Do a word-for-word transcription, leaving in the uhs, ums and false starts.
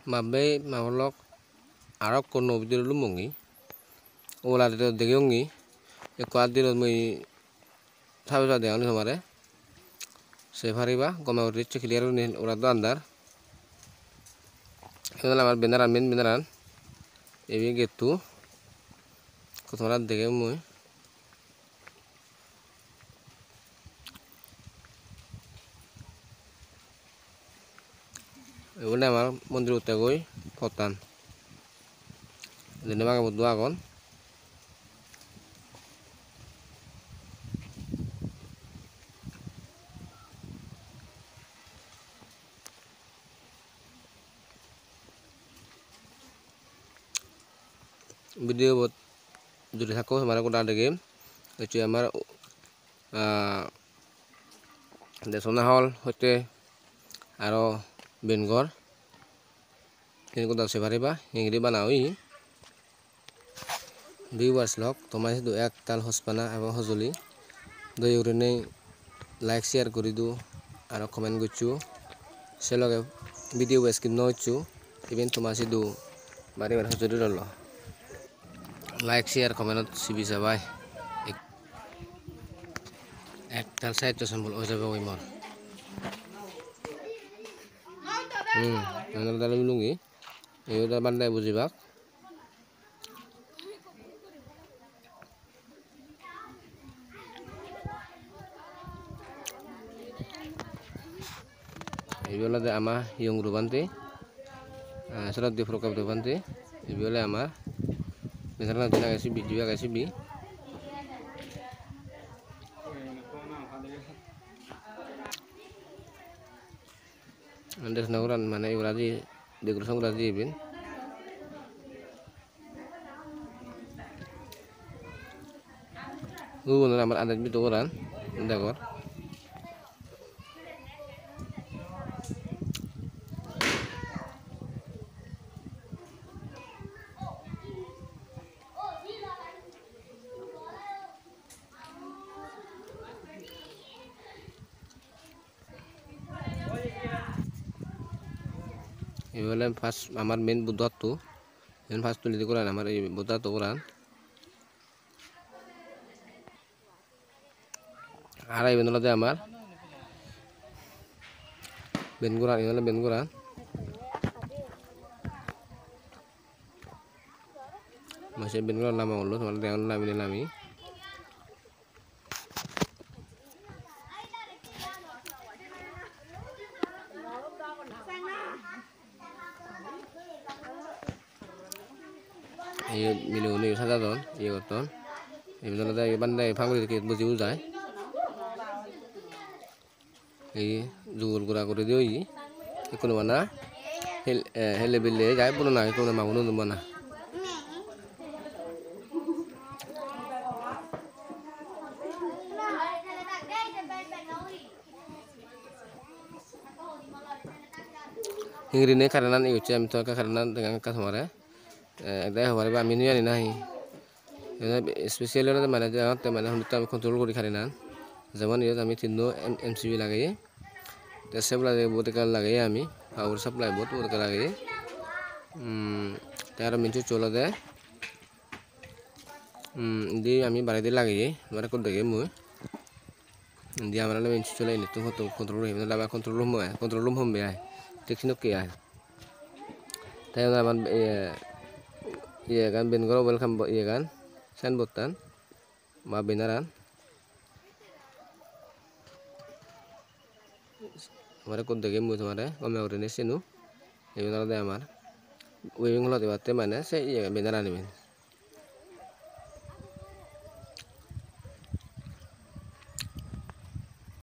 Mabbe mabolok aro ekko nuo video lumongi. Oboladi do degeyongi. Ekko aat dilot mui sabi sabi degong tomare. Se pariba gome guri ecche clear gurinei, oboladi do andar. Iyen ole amar banner an, main banner an. Ibe getto. Ekko tomare degem mui. Igun amar mondir uttegoi pottan. Indi bangedi Buddho agon. Video bot juri thakko, tomare goda degem. Ecche amar, ah, Desona Hall hoite aro Bengor. Siyen goda se pariba, hengiri bana oye. Viewers lok, toma sidu ektal hospana ebo hojoli. Doye gurinei like, share guri do, aro comment goccho. Se loge video bo skip no goccho. Iben toma sidu bari bari hojoli rolo. Like, share, comment ot sibi sabai. Ek-, ektal sahitto sombol oi jabo goi mor. Hmm, iyen olode lungi. Iyot abar de bujibak. Ibe olode ama Hiyong Rubante, ah, Sroddi Prokop Rubante. Ibe ole ama banner an age sibe, ibe age sibe. Desona goran mane iyoradi decoration goradi iben. Ubun ole amar adej bidu goran degor. Ibe ole first amar main Buddho atto. Iben first tulide goran amar ei Buddho atto goran. Aro iben olode amar main goran, iben ole main goran. Mui se main goran lama gullo tomare degang lami lami. Iyot mileune sajadon, iye gotton. Iben olode iye bhante paguri dokke boji ujai. Ei jugol gora guri de oye. Ekkunu bana hel-, eh, hele bile jai, bono na, ekkunu maguno bana. Hingiri nei current-an, ei gocche, ami to ekka current-an degong ekka tomare. Eh, ekdagi hobar ibe ami nw jani nahi. Ibe specially olode mane degongotte mane honditte ami control guri current-an. Jemon iyot ami tinno M-, M C B lageye. Te supply board ekkan lageye ami. Power supply board, board ekkan lageye. Hmm, te aro main switch olode, hmm, indi ami baredi lageye. Tomare ekko degem mui. Indi amar ole main switch ole indi tun hoto control room, iben ole amar control room oi, control room hombe ai. Thik senokke ai. Te iyot amar iye, iyegan ben goro welcome bo-, iyegan, signboard-tan ba banner-an. Tomare ekko degem mui tomare gome gurinei siyeno. Iben olode amar weaving hall ot ebatte mane se iye banner-an iben.